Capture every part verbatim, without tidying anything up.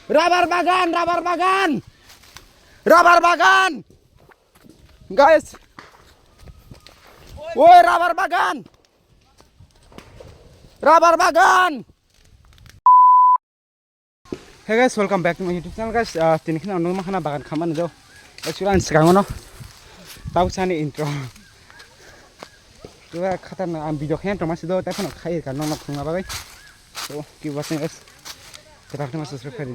Rubber bagan, rubber bagan. Rubber bagan. Guys. Woi, rubber bagan. Rubber bagan. Hey guys, welcome back to my YouTube channel, guys. Ah, tini kheno nung makhana bagan khamani do. Actually, ang swkango no tau sani intro. Keba khatarnak ang video khe tongma si do, tei phano khai ka nokno phunukna bagwi. So, keep watching, guys. Kwtal khe ma subscribe khaidi.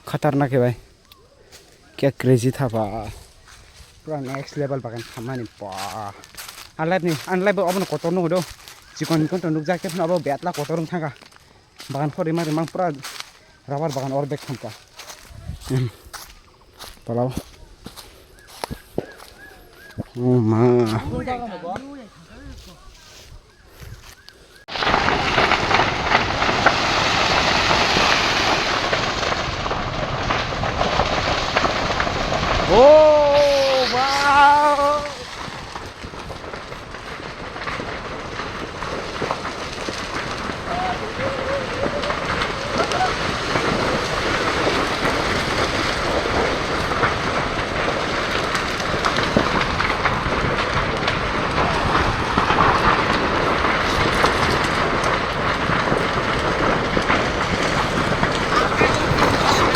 Khatarnak khe bai. Kya crazy tha ba. Pura next level bagan khamani ba. Ang live ni, ang live obono kotor nukgo do. Chikon chikon to nukjak, tei phano abo betla kotor wng thangkha. Bagan kho rima rima pura rubber bagan or bek khamkha. Hmm. Palao. Oh ma. Oh, wow.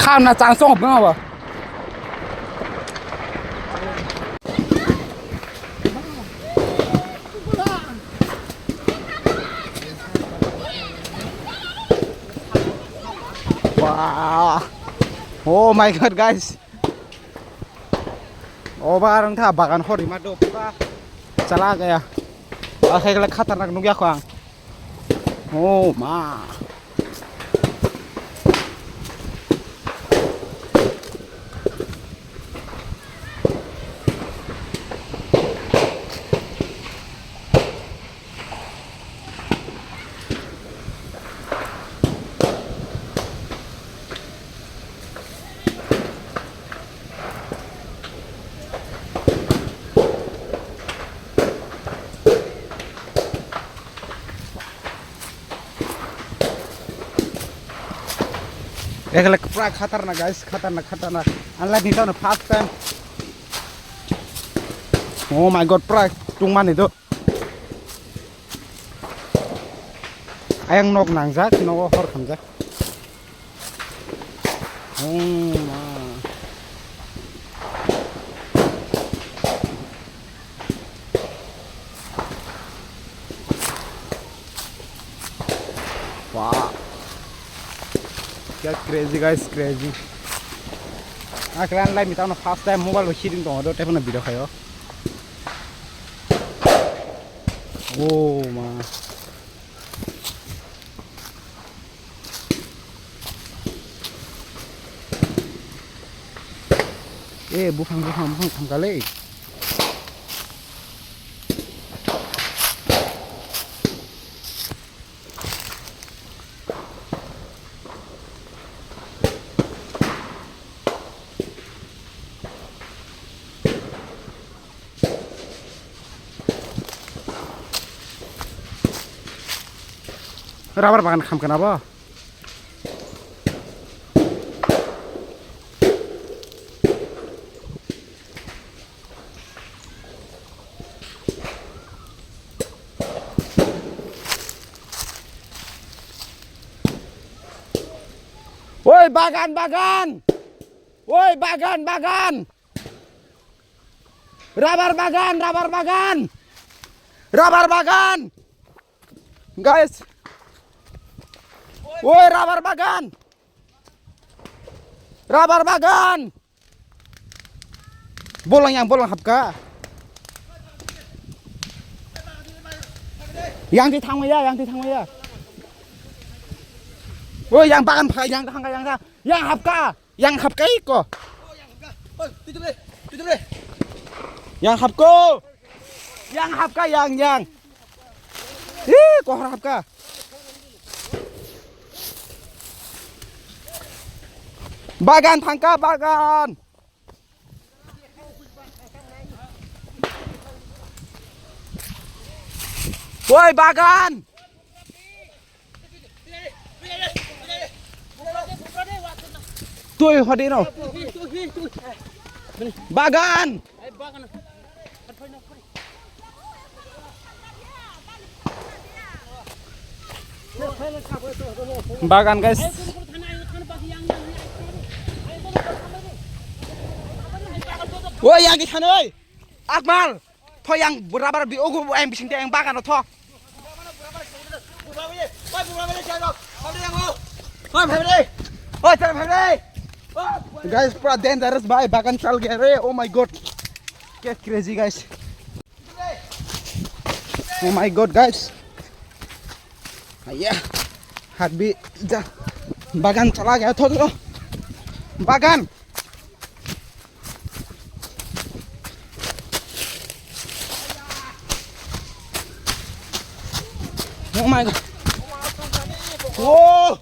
Khamna chang chong bwma ba. Wah. Oh my God, guys. Obar wngkha bagan hor rima do pura chala gaya. Akhai khatarnak nukya kho ang. Oh ma. Ekhle pura khatarnak, guys, khatarnak, khatarnak. Ang life ni tawno first time. Oh my God, pura tungmani do. Ayang nok nangjak, nogo hor khamjak. Oh ma. Wow. Kya crazy, guys, crazy. Ang klan lai mitang first time mobile bo hiding tongo do, tei phano video khayo. Oh ma. Eh, buphang, buphang, buphang thamkha le. Rubber bagan khamkha na bo? Woi, bagan, bagan! Woi, bagan, bagan! Rubber bagan, rubber bagan. Rubber bagan. Guys. Woi, rubber bagan. Rubber bagan. Bolang yang bolang hapka. Yang di thangmaya, yang di thangmaya. Woi, yang bagan pha, yang thangka, yang thang, yang hapka. Yang hapka iko. Yang hapko. Yang hapka, yang, yang. Ih, kohor hapka. Bagan thangka, bagan. Woi, bagan. Tui hodi no. Bagan. Bagan, guys. Oi, yang di sana, oi. Akmal. Tho yang rubber bi ogo, yang bising te yang bagan tho. Guys, pura dangerous bhai, bagan chal gaya re. Oh my God. Kya crazy, guys. Oh my God, guys. Aya. Hat bi ja. Bagan chala gaya tho, tho. Bagan. Oh my God. Oh.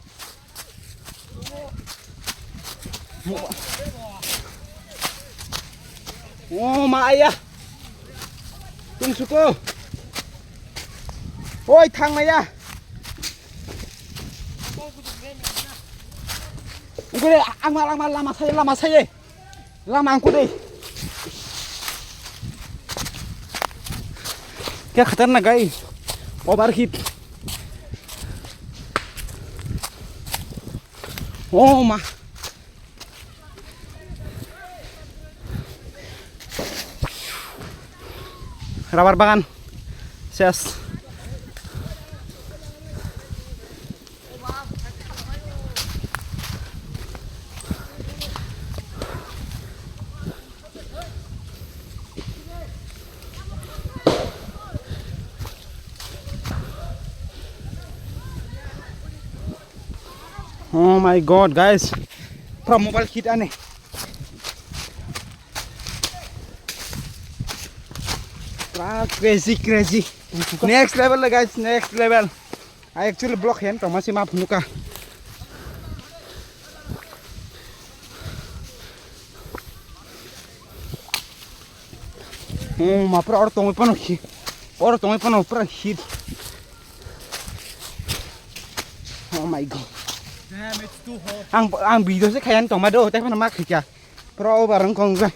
Oh maya. Tung suko. Oi, thang maya. Ungkule, angmal, angmal, lama saya, lama saya. Lama angku deh. Kya khatarnak, guys. Overheat. Oh ma. Rubber bagan. Ses. Oh my God, guys. Pura mobile kit ani. Pura crazy, crazy. Next level le, guys, next level. I actually block hand, tongma si ma phunuka. Oh, ma pura oro tongwi pano khi. Oro tongwi pano pura hit. Oh my God. Damn, it's too hot. Ang, ang video se khayan tongma do, tei phano ma khikya. Pura over ang kong ja.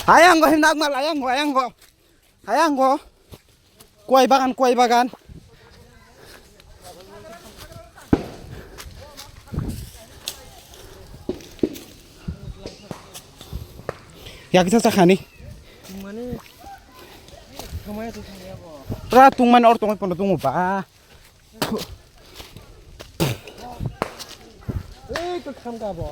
Ayang go him nak mal, ayang go, ayang go. Ayang go. Kuai bagan, kuai bagan. Ya kita sakani. Tungmani. Tungmani tu tungmani apa? Pura tungmani or tungmani pono tungmu ba. Ei, kok kham ka bo?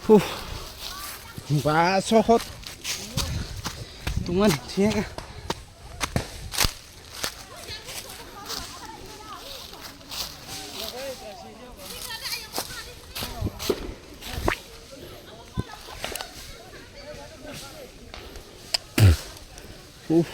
Huh. Ba, so hot. Tungmani, siya ka. Uff.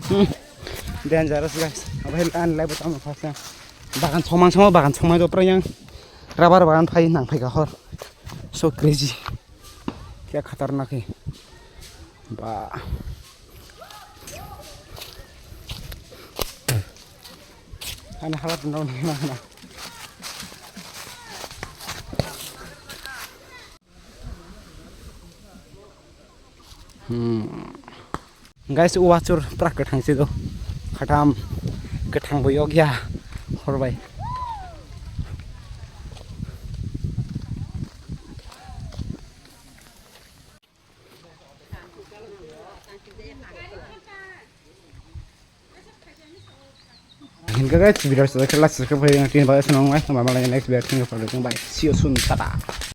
Hmm. Dangerous, guys. Abai an lai bo tamo first time. Bagan somang somang, bagan somang do prayang. Rubber bagan phai nang phai ka hor. So crazy. Kya khatarnak hai. Ba. Ani halat no na na. Hmm. Guys, uwachur prak kwthang si do. Khatam kwthang bo yok ya. Horbai. Hingke guys, video sa khe last subscribe khe yang tin bai sonong mai, ma malai next video thang pha thang bai. See you soon, tata.